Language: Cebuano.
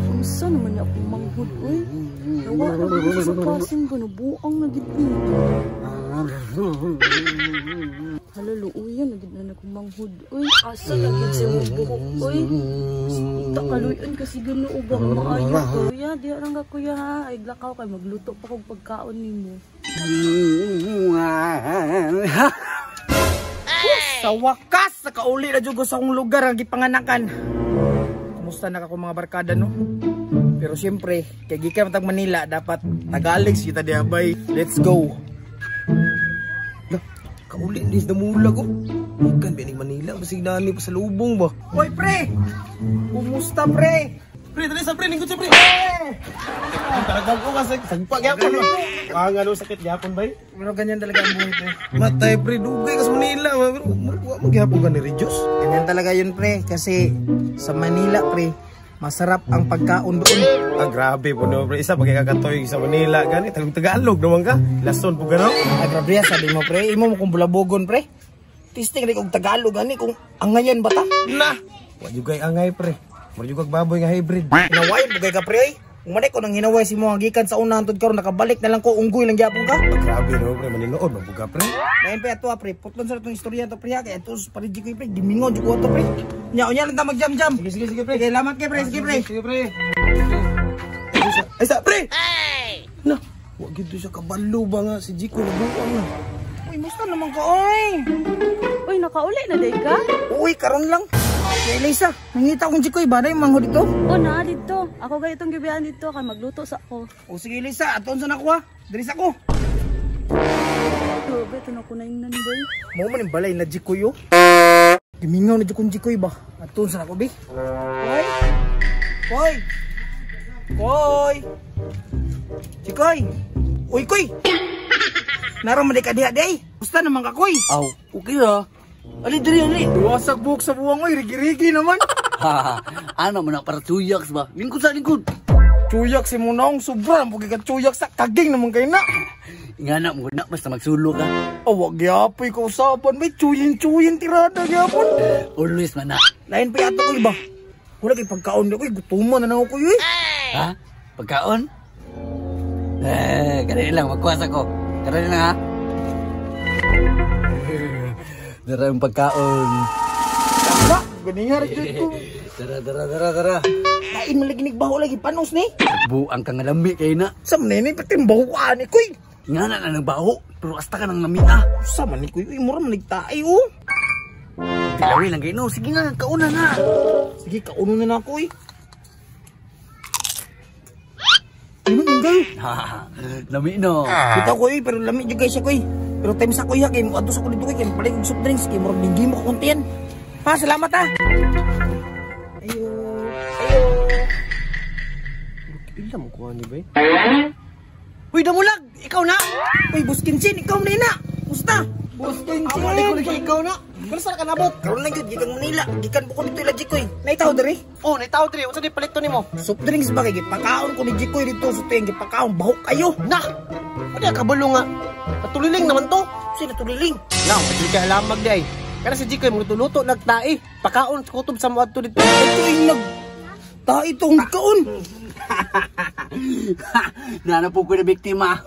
Unsa naman niya akong manghod, uy? Nawa na ko sa kasim ba, nabuang na gid ni. Hala, luuyan na gid na akong manghod, uy. Asa na gid sa imong buhok, uy? Ita kaluyan kasi ginoo ba maayo ka. Kuya, diha lang ka kuya ha. Ay glakaw kay magluto pa kog pagkaon nimo. Sa wakas, nakauli na jud ko sa akong lugar ang gipanganakan. Kumusta na ka mga barkada, no? Pero siyempre, kay gikan matag Manila, dapat Tagalog kita diha bay. Let's go. Lah, kauli dis damulag ko. Ikan bining Manila, basig nani pa sa lubong ba. Hoy pre! Kumusta pre? Pre, dali sa pre, lingkod sa pre. Talagang ko kasi sagpa gyapon. Ang ano sakit gyapon bay. Pero ganyan talaga ang buhay pre. Matay pre, dugay ka sa Manila, pero wa man gyapon ka ni Regios. Ganyan talaga yun pre, kasi sa Manila pre, masarap ang pagkaon doon. Ah, grabe po no, pre. Isa pag kakatoy sa Manila, gani tagong Tagalog naman ka. Lason po gano. Ah, grabe ya, sabi mo pre, imo mo kung bulabogon pre. Tisting rin kong Tagalog gani kung angayan ba ta? Na. Wa jud kay angay pre. Mura jud kag baboy nga hybrid. Hinaway bugay ka pre oy. Kung manay ko nang hinaway si mo gikan sa una hantod karon nakabalik na lang ko unggoy lang gyapon ka. Ah, grabe no pre, maninood man pud ka pre. Lain pa ato pre, putlon sa itong istorya to pre ha, kay ato sa parigi ko pre, gimingon jud ko ato pre. Nya unya lang ta magjam-jam. Sige sige sige pre. Sige, lamat kay pre, sige pre. Sige pre. Ay sa pre. Na, wa gid to siya kabalo ba nga si Jico nabuang na. Uy, musta naman ka oy? Uy, nakauli na day ka? Uy, karon lang. Kay Elisa, nangita akong Jikoy ba day manghod dito? Oh, naa dito. Ako gay itong gibiyaan dito kay magluto sa ako. O sige Elisa, aton sa nakuha. Diri sa ko. Grabe, ito na ko na yung nanday. Mo man yung balay na Jikoy oh. Gimingaw na jud kong Jikoy ba? Aton sa nako bi. Koy. Koy. Koy. Jikoy. Uy koy. Naroon man di ka diha day. Gusto naman ka koy. Aw, okay ra. Ali diri ali. Wasak buhok sa buwang oy, rigi-rigi naman. Ano man na para tuyak ba? Lingkod sa lingkod. Chuyak si Munong, sobra ang pugi ka chuyak sa kaging naman kayo na. Ingana mo na basta magsulo ka. Awag gyapoy ka usapan, may chuyin-chuyin tirada gyapon. Always man na. Lain pa yato ko iba. Wala kay pagkaon na ko, gutuman na na ako eh. Ha? Pagkaon? Eh, kanina lang magkuwas ako. Kanina lang ha. Dara yung pagkaon. Tama, ganingar jud ko. Dara dara dara dara. Kain man lagi nigbaho lagi panos ni. Buang ka nga lami kay na. Sa man ni pati baho ani koy. Ingana na nagbaho, pero asta ka nang lami ah. Sa man ni koy, uy, mura man nagtaay oh. Tilawi lang kayo no. Sige na, kauna na. Sige, kauno na na ako eh. Ano man kayo? Lami no. Kita ko eh, pero lami jud guys ako eh. Pero time sa kuya kay mo adto sa ko dito kay palit og soft drinks kay murag dingi mo konti yan. Ha, salamat ha. Ayo. Ayo. Ila mo kuha ni bay. Uy, damulag, ikaw na. Uy, Boss Kinchin, ikaw na ina. Musta? Boss Kinchin. Amo ko ikaw na. Kung ka nabot? Karon lang gyud gikan Manila, gikan po ko dito ila Jikoy. Naitaw diri? Oh, naitaw diri. Unsa di palito nimo? Soft drinks ba kay gipakaon ko ni Jikoy dito sa tuyang gipakaon bahok kayo. Na. Ano kabalo nga? Natuliling naman to. Sino tuliling? Na, di ka alamag di ay. Kana si Jikoy magluto nagtae. Pakaon sa kutob sa moadto dito. Ito yung nag tae tong kaon. Nana po ko na biktima.